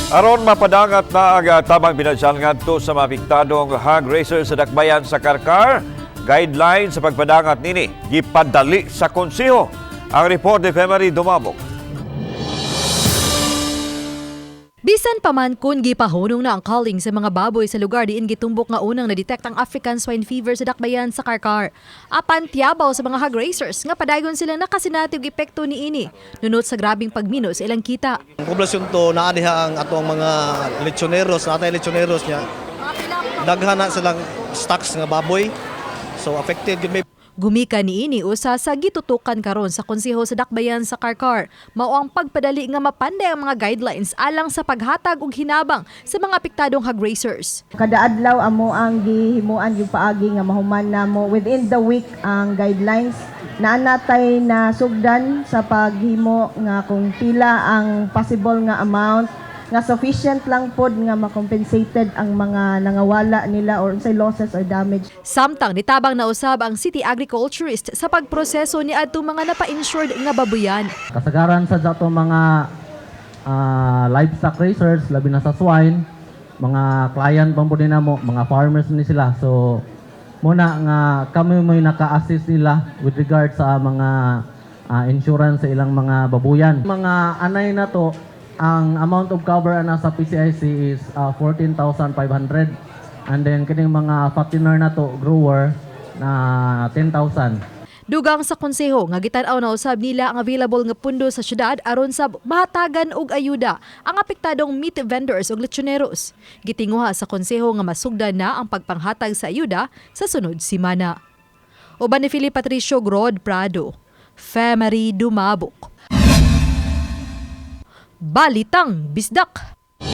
Aron mapadangat na ang tabang pinansyal ngadto sa maapektadong hog raisers sa Dakbayan sa Carcar, guideline sa pagpadangat nini gipadali sa konseho. Ang report ni Femery Dumabok. Bisan pa man kun gipahunong na ang culling sa mga baboy sa lugar diin gitumbok nga unang na-detect ang African swine fever sa Dakbayan sa Carcar. Apan tiyabaw sa mga hog raisers nga padayon silang nakasinati og epekto niini nunot sa grabing pagmino sa ilang kita. Ang poblasyon to naa diha ang atong mga lechoneros, naa tay lechoneros niya. Daghan na silang stocks nga baboy. So affected gyud may. Gumika niini, usa sa gitutukan karon sa konseho sa Dakbayan sa Carcar mao ang pagpadali nga mapanday ang mga guidelines alang sa paghatag og hinabang sa mga apektadong hog raisers. Kada adlaw amo ang gihimuan yung paagi nga mahuman namo within the week ang guidelines na natay na sugdan sa paghimo nga kung pila ang possible nga amount nga sufficient lang pod nga ma-compensated ang mga nangawala nila or say losses or damage. Samtang nitabang nausab ang city agriculturist sa pagproseso ni adtong mga napa-insured nga babuyan. Kasagaran sa ato mga livestock raisers, labi na sa swine, mga client pang po din namo, mga farmers ni sila. So muna nga kami mo'y naka-assist nila with regard sa mga insurance sa ilang mga babuyan. Mga anay na to, ang amount of cover ana sa PCIC is 14,500. And then kining mga fattener na to, grower na 10,000. Dugang sa konseho nga gitan-aw na usab nila ang available nga pundo sa syudad aron sa mahatagan og ayuda ang apektadong meat vendors ug lechoneros. Gitinguha sa konseho nga masugdan na ang pagpanghatag sa ayuda sa sunod simana. Uban ni Philip Patricio Grod Prado, Femery Dumabok. Balitang Bisdak.